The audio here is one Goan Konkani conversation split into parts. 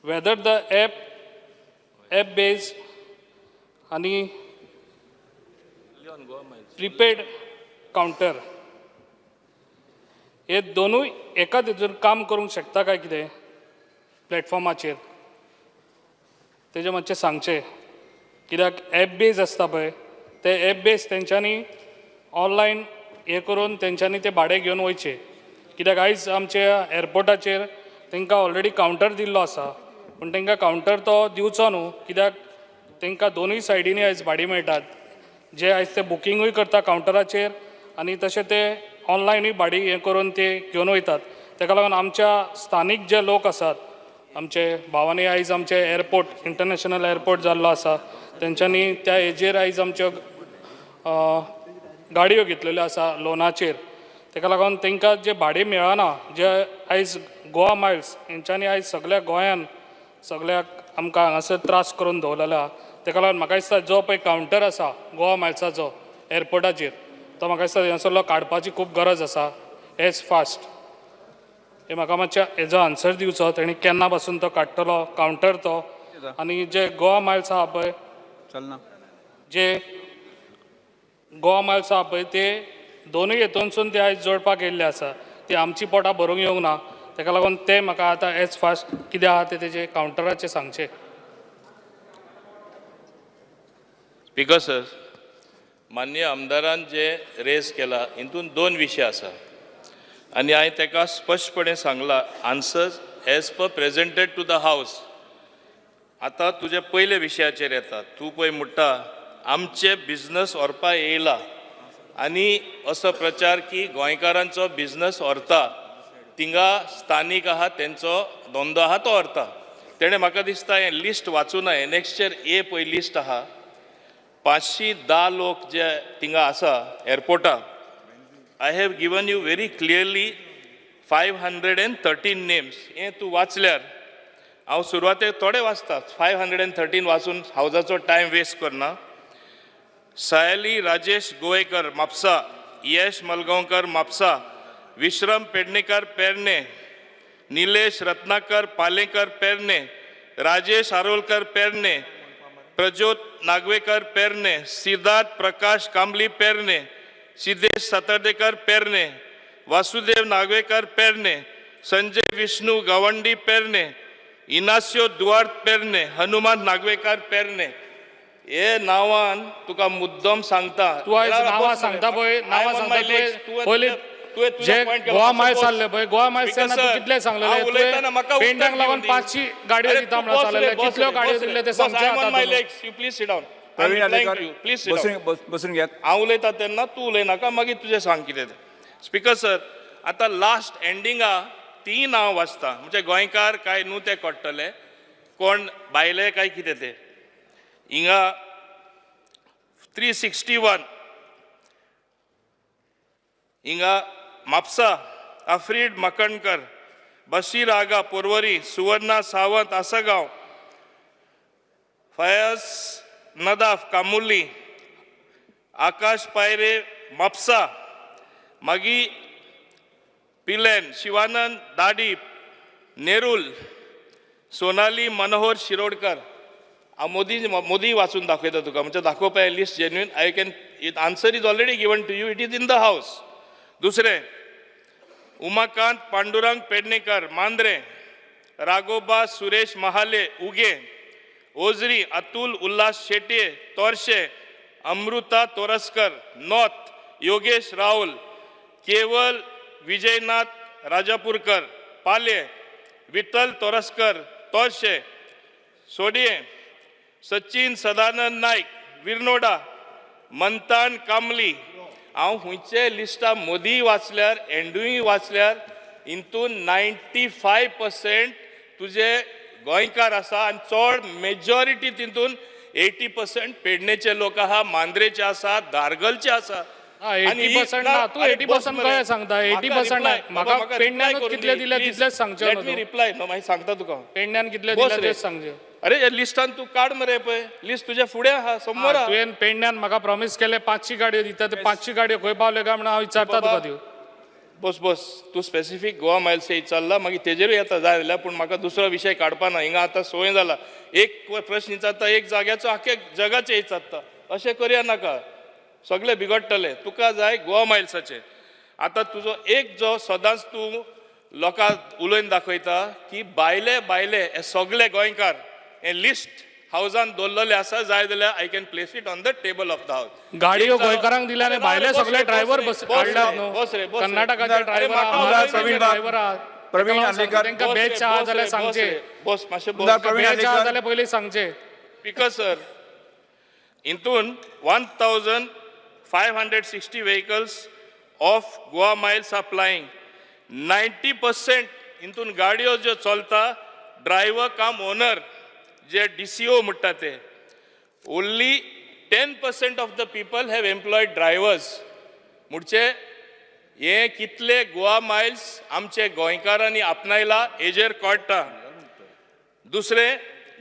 Whether the app base आनी प्रिपेड कावंटर हे दोनूय एकाच हेतून काम करूंक शकता काय कितें प्लॅटफॉर्माचेर, तेजें मातशें सांगचें. कित्याक एप बेज आसता पळय, ते एप बेज तेंच्यांनी ऑनलायन हें करून तेंच्यांनी तें भाडें घेवन वयचें. कित्याक आयज आमच्या एरपोर्टाचेर तांकां ऑलरेडी कावंटर दिल्लो आसा, पूण तांकां कावंटर तो दिवचो न्हू, कित्याक तांकां दोनूय सायडींनी आयज भाडीं मेळटात. जे आयज ते बुकिंगूय करता कावंटराचेर आनी तशें ते ऑनलायनूय भाडीं हें करून ते घेवन वयतात. ताका लागून आमच्या स्थानीक जे लोक आसात, आमचे भावांनी आयज आमचे एरपोर्ट, इंटरनॅशनल एरपोर्ट जाल्लो आसा, तेंच्यांनी त्या हेजेर आयज आमच्यो गाडयो घेतलेल्यो आसा लोनाचेर. ताका लागून तांकां जे भाडें मेळना, जे आयज गोवा मायल्स हेंच्यांनी आयज सगल्या गोंयान सगल्याक आमकां हांगासर त्रास करून दवरलेलो आहा. ताका लागून म्हाका दिसता जो पळय कावंटर आसा गोवा मायल्साचो एरपोर्टाचेर, तो म्हाका दिसता हेंसरलो काडपाची खूब गरज आसा एज फास्ट. हे म्हाका मातशें हेजो आन्सर दिवचो, तेणी केन्ना पासून तो काडटलो कावंटर तो, आनी जे गोवा मायल्स आहा पळय, चलना. जे गोवा मायल्स आहा पळय, ते दोनूय हेतूनसून ते आयज जोडपाक येयल्ले आसा. ती आमची पोटां भरूंक येवंक ना. ताका लागून ते म्हाका आतां एज फास्ट कितें आहा तें तेजें कावंटराचें सांगचें. स्पीकर सर, माननीय आमदारान जे रेज केला हितून दोन विशय आसा आनी हांवें ताका स्पश्टपणे सांगला, answers as per presented to the house. आतां तुज्या पयल्या विशयाचेर येता. तूं पळय म्हणटा आमचे बिजनस व्हरपा येयला आनी असो प्रचार की गोंयकारांचो बिजनस व्हरता, थिंगा स्थानीक आहा तेंचो धंदो आहा तो व्हरता. तेणें म्हाका दिसता हें लिस्ट वाचूना. एनेक्शर ए पळय लिस्ट आहा, 510 लोक जे थिंगा आसा एअरपोर्टार. I have given you very clearly 513 names. हें तूं वाचल्यार, हांव सुरवातेक थोडे वाचता, 513 वाचून हावजाचो टायम वेस्ट करना. सायली राजेश गोवेकर, म्हापसा. यश मलगांवकर, म्हापसा. विश्रम पेडणेकर, पेरणे. निलेश रत्नाकर पालेकर, पेरणे. राजेश आरोलकर, पेरणे. प्रज्योत नागवेकर, पेरणे. सिद्धार्थ प्रकाश कांबली, पेरणे. सिद्धेश सातर्डेकर, पेरणे. वासुदेव नागवेकर, पेरणे. संजय विष्णू गवंडी, पेरणे. इनास्यो दुआर्त, पेरणे. हनुमान नागवेकर, पेरणे. हे नांवान तुका मुद्दम सांगता. तूं आयज नांवां सांगता पळय, नांवां सांगता तुवें. पयलीं जे गोवा मायल्स आहले पळय, गोवा मायल्स तेन्ना तूं कितले सांगलेले तुवें? पेंडांक लागून 500 गाडयो दिता म्हणून सांगलेले. कितल्यो गाडयो दिल्ले ते सांगचे आतां तूं. You please sit down. Praveen Alekar. Please sit down. बसून घेयात. हांव उलयता तेन्ना तूं उलयनाका, मागीर तुजें सांग कितें तें. स्पिकर सर, आतां लास्ट एंडिंगा ती नांव वाचता, म्हणजे गोंयकार काय न्हू ते कळटले, कोण भायले काय कितें ते. हिंगा 361, हिंगा म्हापसा, आफ्रीड मकणकर, बशीर आगा, पोरवरी. सुवर्णा सावंत, आसगांव. फयाज नदाफ, कामुर्ली. आकाश पायरे, म्हापसा. मागीर पिलेन शिवानंद दाडी, नेरुल. सोनाली मनोहर शिरोडकर. हांव मोदी मोदी वाचून दाखयता तुका, म्हणजे दाखोवपा list genuine. I can it answer is already given to you, it is in the house. दुसरें, उमाकांत पांडुरंग पेडणेकर, मांद्रे. राघोबा सुरेश महाले, उगे. ओजरी अतुल उल्हास शेट्ये, तोरशे. अमृता तोरस्कर, नॉर्थ. योगेश राहुल. केवल विजयनाथ राजापूरकर, पाले. विठ्ठल तोरस्कर, तोरशे. सोडये सचिन सदानंद नाईक, विरनोडा. मंतान कामली. हांव खुंयचे लिस्टा मोदीय वाचल्यार, एंडूय वाचल्यार, हितून 95% तुजे गोंयकार आसा आनी चड मेजॉरिटी तितून 80% पेडणेचे लोक आहा, मांद्रेचे आसा, दारगलचे आसा. 80% ना, तूं 80% कशें सांगता? 80% ना. म्हाका पेडण्यानूच कितले दिले तितलेच सांगचें लेट न्हू मी तूं. रिप्लाय न्हू, मागीर सांगता तुका. पेडण्यान कितले बस दिले रे. तेच सांगचें. अरे, हे लिस्टान तूं काड मरे पळय, लिस्ट तुज्या फुडें आहा, समोर आहा. तुवें पेडण्यान म्हाका प्रॉमीस केले 500 गाडयो दिता, ते 500 गाडयो खंय पावल्यो काय म्हणून हांव विचारता बाबा, तुका त्यो. बस बस, तूं स्पेसिफीक गोवा मायल्स विचारला, मागीर तेजेरूय येता जाय जाल्यार. पूण म्हाका दुसरो विशय काडपा ना. हिंगा आतां संवय जाला, एक प्रश्न विचारता एक जाग्याचो, आख्खे जगाचे विचारता. अशें करया नाका, सगळे बिगडटले. तुका जाय गोवा मायल्साचे. आतां तुजो एक जो सदांच तूं लोकांक उलोवन दाखयता की भायले भायले हे सगळे गोंयकार, हें लिस्ट हावजान दवरलेलें आसा. जाय जाल्यार I can place it on the table of the house. गाडयो गोंयकारांक दिल्या आनी भायले सगळे ड्रायव्हर बस हाडल्यात न्हू. कर्नाटकाचे ड्रायव्हर, प्रवीण बाब, ड्रायव्हर आहात. प्रवीण आर्लेकर. तांकां बॅच आहा जाल्यार सांगचे. बस मातशें बस. आमदार प्रवीण बॅच आहा आर्लेकर. जाल्यार पयलीं सांगचे. स्पीकर सर, हितून 1560 vehicles of Goa Miles are plying. 90% हितून गाडयो ज्यो चलता, ड्रायव्हर काम ओनर जे डीसीओ म्हणटा ते. Only 10% of the people have employed drivers. म्हणजे हे कितले गोवा मायल्स आमचे गोंयकारांनी आपणायला हेजेर कळटा. दुसरें,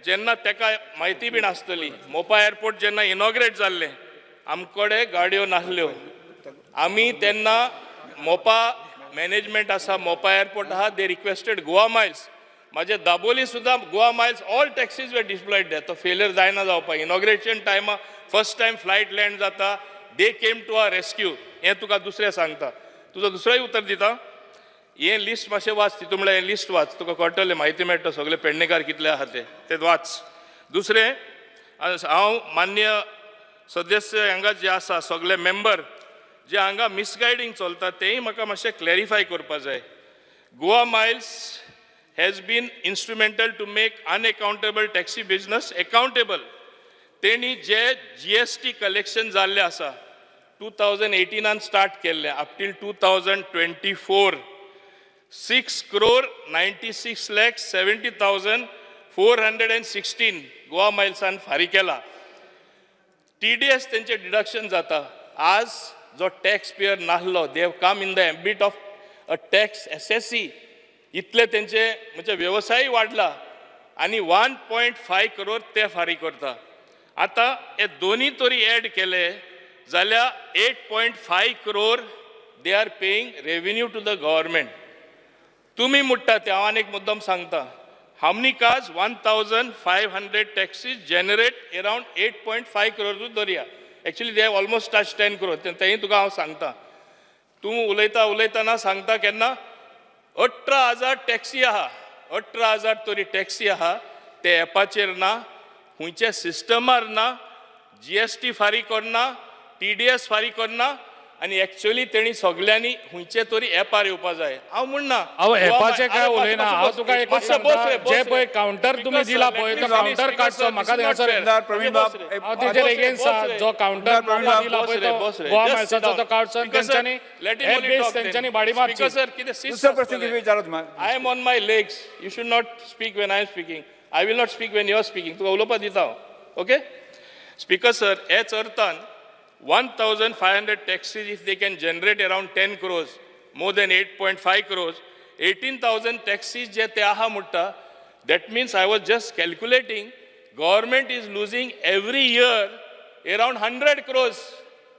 जेन्ना तेका म्हायती बीन आसतली, मोपा एअरपोर्ट जेन्ना इनॉग्रेट जाल्लें, आमकडे गाडयो नासल्यो. आमी तेन्ना मोपा मॅनेजमेंट आसा, मोपा एअरपोर्ट आहा, they requested Goa Miles. म्हाजे दाबोली सुद्दां Goa Miles all taxis were deployed there. तो फेलियर जायना जावपाक. इनॉग्रेशन टायमा फर्स्ट टायम फ्लायट लँड जाता, they came to our rescue. हें तुका दुसरें सांगता. तुजो दुसरोय उतर दिता. हें लिस्ट मातशें वाच. तितून म्हणल्यार हें लिस्ट वाच, तुका कळटलें, म्हायती मेळटा सगळे पेडणेकार कितले आहा ते ते वाच. दुसरें, हांव मान्य सदस्य हांगा जे आसा सगळे मेंबर, जे हांगा मिसगायडींग चलता तेंय म्हाका मातशें क्लॅरिफाय करपा जाय. Goa Miles has been instrumental to make unaccountable taxi business accountable. तेणी जे जीएसटी कलेक्शन जाल्लें आसा, 2018आन स्टार्ट केल्लें, up till 2024, 6 crore 96 lakh 70,416 Goa मायल्सान फारीक केला. टीडीएस तेंचे डिडक्शन जाता. आज जो टॅक्स पेयर नासलो, they have come in the ambit of a tax assessee. इतले तेंचे म्हणजे वेवसाय वाडला आनी 1.5 करोड ते फारीक करता. आतां हे दोनी तरी एड केले जाल्यार 8.5 crore they are paying revenue to the government. तुमी म्हणटा ते हांव आनी एक मुद्दम सांगता. How many cars? 1500 taxis generate around 8.5 crore धरया. Actually they have almost touch 10 crore. तेंय तुका हांव सांगता. तूं उलयता उलयतना सांगता केन्ना 18,000 टॅक्सी आहा. 18,000 तरी टॅक्सी आहा, ते एपाचेर ना, खंयच्या सिस्टमार ना, जीएसटी फारीक करना, टीडीएस फारीक करना आनी एक्चुअली तेणी सगल्यांनी खंयचे तरी एपार येवपा जाय. हांव म्हणना. हांव एपाचें काय उलयना. हांव तुका एकूच सांगता, जे पळय कावंटर तुमी दिला पळय, तो कावंटर काडचो. म्हाका थंयसर आमदार प्रवीण बाब, हांव तेजेर एगेन्स्ट आहा. जो कावंटर मोपा दिला पळय तो गोवा मायल्साचो, तो काडचो आनी तेंच्यांनी एप बेस तेंच्यांनी भाडी मारची. सर, कितें दुसरो प्रश्न कितें विचारत I am on my legs. You should not speak when I am speaking. I will not speak when you are speaking. तुका उलोवपा दिता हांव. ओके स्पीकर सर, हेच अर्थान 1500 taxis, if they can generate around 10 crores, more than 8.5 crores, 18,000 taxis जे ते आहा म्हणटा, that means I was just calculating, government is losing every year around 100 crores,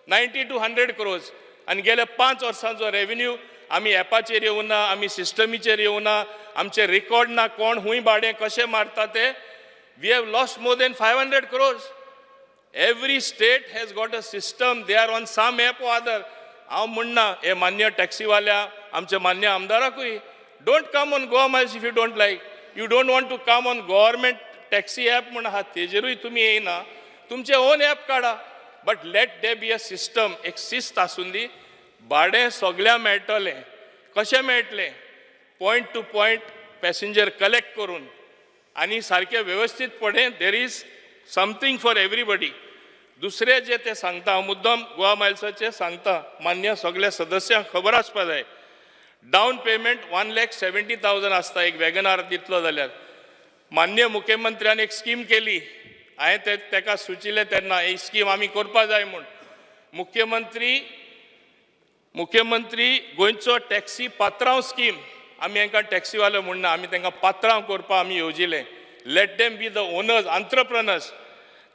90 to 100 crores. आनी गेल्या 5 वर्सांचो रेवेन्यू आमी एपाचेर येवना, आमी सिस्टमीचेर येवना, आमचे रेकॉर्ड ना, कोण खूंय भाडें कशें मारता ते. We have lost more than 500 crores. Every state has got a system, they are on some app or other. हांव म्हणना हे मान्य टॅक्सीवाल्या, आमच्या मान्य आमदाराकूय, don't come on Goa Miles if you don't like. You don't want to come on government taxi app म्हूण आहा, तेजेरूय तुमी येयना. तुमचे ओन एप काडा, but let there be a system. एक शिस्त आसून दी. भाडें सगळ्या मेळटलें. कशें मेळटलें? Point to point passenger collect करून आनी सारकें वेवस्थीतपणे. There is something for everybody. दुसरें जे ते सांगता, हांव मुद्दम गोवा मायल्साचें सांगता, मान्य सगल्या सदस्यांक खबर आसपा जाय. Down payment 1,70,000 आसता एक वॅगनार दितलो जाल्यार. मान्य मुख्यमंत्र्यान एक स्कीम केली. हांवें ते ताका सुचिल्लें तेन्ना, ही स्कीम आमी करपा जाय म्हूण. मुख्यमंत्री गोंयचो टॅक्सी पात्रांव स्कीम. आमी हांकां टॅक्सीवाले म्हणना, आमी तांकां पात्रांव करपाक आमी येवजिलें. Let them be the owners, entrepreneurs.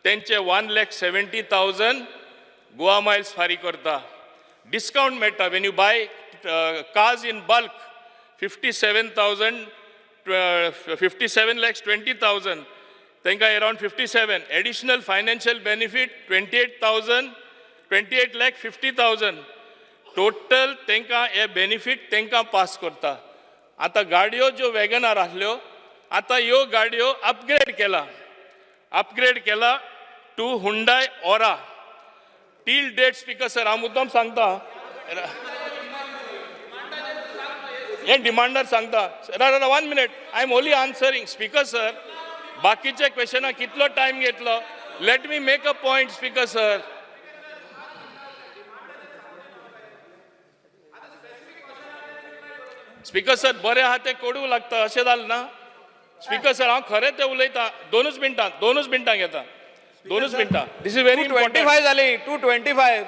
तेंचे 1,70,000 गोवा मायल्स फारीक करता. डिस्कावंट मेळटा when you buy. cars in bulk 57,000, 57 lakhs 20,000 तांकां around 57 additional financial benefit 28,000, 28 lakh 50,000 total तांकां हे बेनिफीट तांकां पास करता. आतां गाडयो ज्यो वॅगनार आसल्यो, आतां ह्यो गाडयो अपग्रेड केला, अपग्रेड केला to Hyundai Aura till date. Speaker sir, हांव मुद्दम सांगता हे, डिमांडर सांगता. One minute, I am only answering, Speaker sir. बाकीच्या क्वेश्चनाक कितलो टायम घेतलो? Let me make a point, Speaker sir. Speaker sir, बरें आहा तें कोडू लागता अशें जालें ना. स्पीकर सर, हांव खरें तें उलयतां. दोनूच मिनटां, दोनूच मिनटां घेता, दोनूच मिनटां. This is very two twenty important. Five जाली, 2:25.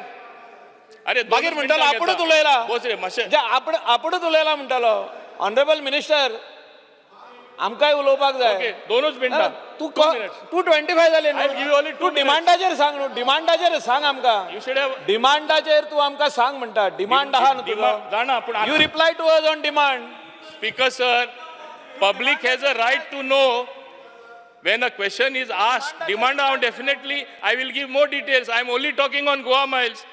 अरे, मागीर म्हणटालो आपुणूच उलयला. बोस रे मातशें. जे आपण आपुणूच उलयला म्हणटालो. ऑनरेबल मिनिस्टर, आमकांय उलोवपाक ओके जाय. दोनूच मिनटां. तूं Two minutes. 2:25 जाले. I'll give you only two तूं डिमांडाचेर सांग न्हू, डिमांडाचेर सांग आमकां. You should have डिमांडाचेर तूं आमकां सांग म्हणटा. डिमांड आहा न्हू तुजो. जाणा पूण You reply to us on demand. Speaker sir, public has a right to know when a question is asked. Demand out, definitely I will give more details. I am only talking on Goa Miles.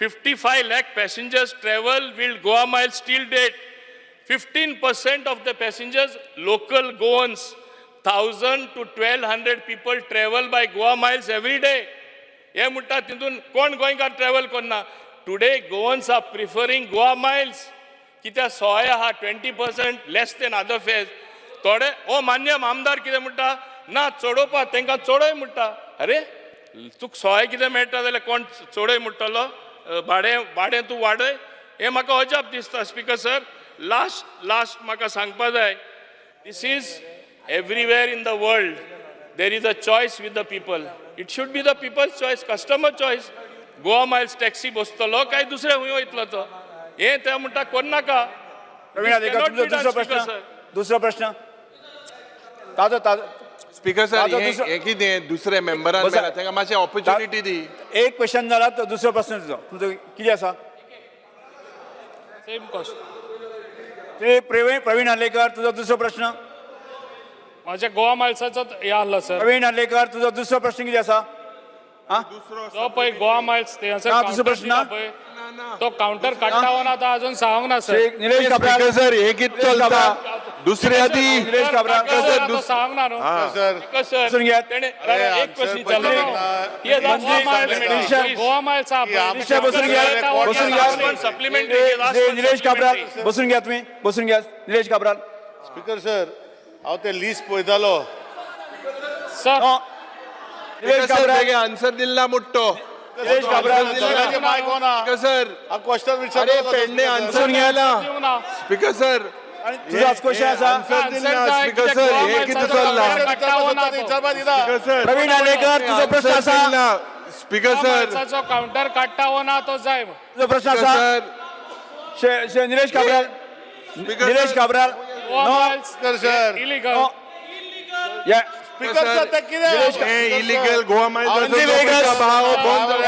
55 lakh passengers travel with Goa Miles till date. 15% of the passengers local Goans. 1000 to 1200 people travel by Goa Miles every day. हे म्हणटा तितून कोण गोंयकार ट्रॅव्हल करना. Today Goans are preferring Goa Miles कित्याक सोय आहा, 20% less than other fares. थोडे ओ मान्य आमदार कितें म्हणटा, ना चडोवपा तांकां चडय म्हणटा. अरे, तुका सोय कितें मेळटा जाल्यार कोण चडय म्हणटलो? भाडें भाडें तूं वाडय, हें म्हाका अजाप दिसता. स्पीकर सर, लास्ट लास्ट म्हाका सांगपा जाय. This is everywhere in the world, there is a choice with the people. It should be the people's choice, customer choice. Goa Miles taxi बसतलो काय दुसरे खंय वयतलो तो, हें ते म्हणटा करनाका. प्रवीण आर्लेकर, तुमचो दुसरो प्रश्न, दुसरो प्रश्न ताजो ताजो. स्पीकर सर, ताजो हे दुसरो- हे कितें दुसरे मेंबरान बसा. मेळ्ळा तांकां मातशें ऑपॉर्च्युनिटी दी. एक क्वेश्चन जाला तो दुसरो प्रश्न तुजो, तुमचो कितें आसा? Same cost. ते प्रवीण प्रवीण आर्लेकर, तुजो दुसरो प्रश्न. माझ्या गोवा मायल्साचो हे आहलो सर. प्रवीण आर्लेकर, तुजो दुसरो प्रश्न कितें आसा? जो पळय गोवा मायल्स ते ना, दुसरो प्रश्न ना? पळय तो कावंटर काडटा ना, तो अजून सांगूंक ना sir. Shri Nilesh Cabral. Speaker sir, हे कितें चलता? दुसरे आदी निलेश काब्राल. सर, सांगूंक ना न्हू. सर. सर, बसून घेयात. तेणे एक क्वेश्चन विचारलो. गोवा मायल्स आहा पळय. निश्चय बसून घेयात, बसून घेयात. सप्लिमेंटरी. श्री निलेश काब्राल, बसून घ्या तुम्ही, बसून घ्या निलेश काब्राल. स्पीकर सर, हांव ते लिस्ट पळयतालो. सर. हो. निलेश काब्राल. आन्सर दिल्ला मुट्टो. निलेश काब्राल. सगळ्याचे मायक ऑन आहा. स्पीकर सर, हांव क्वेश्चन अरे विचारता. पेडणे आन्सर गेला. दिवंक ना. स्पीकर सर, आणि तुझो आज क्वेश्चन आसा. आन्सर दिला. स्पीकर सर, हे कितें चल्ला? विचारपा दिना. स्पीकर सर, प्रवीण आर्लेकर, तुझो प्रश्न आसा. स्पीकर गोवा सर, मायल्साचो कावंटर काडटा वो ना तो जाय. तुझो प्रश्न आसा. Sir, Shri Shri Nilesh Cabral. Speaker Nilesh sir, Cabral. Goa no. Miles speaker sir. Illegal. No. या स्पीकर सर, ते कितें? हे illegal Goa NG Vegas.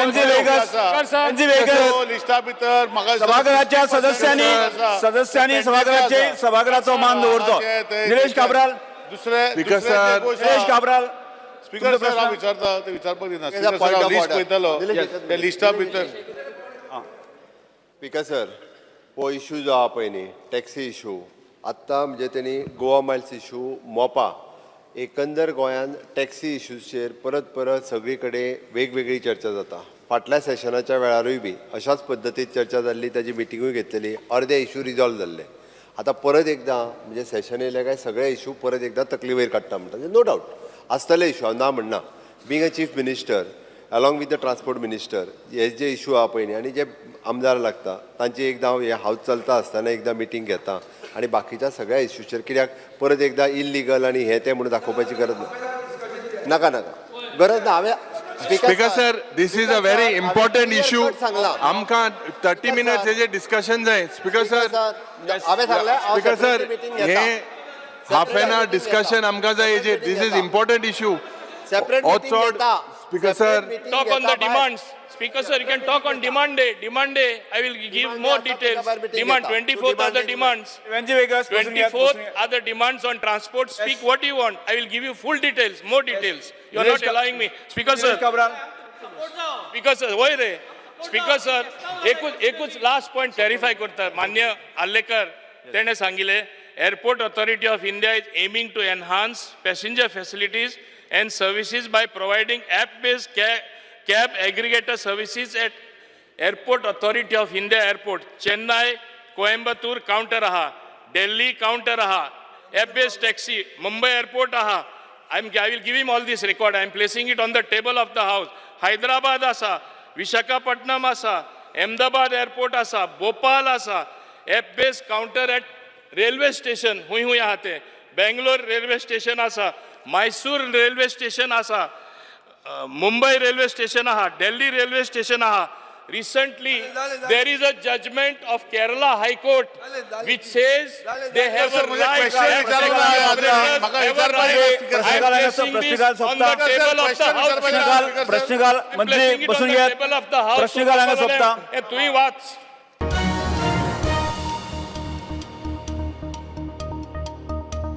NG Vegas. Sir, sir. NG Vegas. लिस्टा भितर म्हाका दिसता सभाघराच्या 60% सदस्यांनी आसा. सदस्यांनी सभाघराचे सभाघराचो मान दवरचो. निलेश काब्राल. दुसरे स्पीकर दुसरे सर. निलेश काब्राल. स्पीकर तुमचो सर, हांव प्रश्न? विचारता ते विचारपाक दिना. Point speaker sir, हांव of list order. पळयतालो, त्या लिस्टा भितर स्पीकर सर, हो इशू जो आहा पळय न्ही, टॅक्सी इशू, आत्तां म्हणजे तेणी गोवा मायल्स इशू, मोपा, एकंदर गोंयांत टॅक्सी इशूचेर परत परत सगळी कडेन वेगवेगळी चर्चा जाता. फाटल्या सेशनाच्या वेळारूय बी अशाच पद्दतीन चर्चा जाल्ली, ताजी मिटिंगूय घेतलेली, अर्दे इशू रिजॉल्व जाल्ले. आतां परत एकदां म्हणजे सेशन येयलें काय सगळे इशू परत एकदां तकली वयर काडटा म्हणटा. नो डावट आसतले इशू, हांव ना म्हणना. Being a chief minister along with the transport minister, हे जे इशू आहा पळय न्ही, आनी जे आमदार लागता तांची एकदां हांव हे हावज चलता आसतना एकदां मिटींग घेता आनी बाकीच्या सगळ्या इशूचेर, कित्याक परत एकदां इल्लिगल आनी हें तें म्हणून दाखोवपाची गरज ना. नाका नाका, गरज ना. हांवें speaker sir, this is a very important issue. सांगला. आमकां 30 मिनट्स हेजे डिस्कशन जाय स्पीकर सर. हांवें सांगलें, हांव स्पीकर सर, separately meeting घेता. हे हाफ एन आवर डिस्कशन आमकां जाय हेजेर. This is important issue. Separate हो meeting चड घेता. Speaker sir, Separate meeting talk on the घेता, बाय. Demands. Speaker sir, you can talk on demand day. Demand day, I will give Demand more day आसा, details. ताका meeting Demand घेता. 24th are the Demand day. Demands. Venzy Veigas बसून घेयात, 24th बसून घेयात. are the demands on transport. Speak what you want. I will give you full details, more details. You are Nilesh not allowing me. Speaker sir, Nilesh Cabral. Speaker sir, वय रे. स्पीकर सर, एकूच एकूच लास्ट पॉयंट क्लॅरिफाय करता. मान्य आर्लेकर तेणे सांगिल्लें, Airport Authority of India is aiming to enhance passenger facilities and services by providing app based cab aggregator services at Airport Authority of India airport. Chennai, Coimbatore counter आहा, दिल्ली काउंटर आहा, app based taxi Mumbai airport आहा. I will give him all this record. I am placing it on the table of the house. Hyderabad आसा, विशाखापट्टणम आसा, अहमदाबाद एअरपोर्ट आसा, भोपाल आसा, app based counter at railway station हुंय हुंय आहा ते, बेंगलोर रेल्वे स्टेशन आसा, मैसूर रेल्वे स्टेशन आसा, मुंबई रेल्वे स्टेशन आहा, दिल्ली रेल्वे स्टेशन आहा. Recently there is a judgment of Kerala High Court which says they have a sir, म्हजे रायट. question विचारूंक जाय आतां. म्हाका विचारपाक जाय, स्पीकर प्रश्न घाल हांगासर, प्रश्न घाल सोंपता. Question विचारपाक जाय, प्रश्न घाल, स्पीकर सर. प्रश्न घाल, मंत्री बसून घेयात. प्रश्न घाल हांगा सोंपता. तुवें वाच.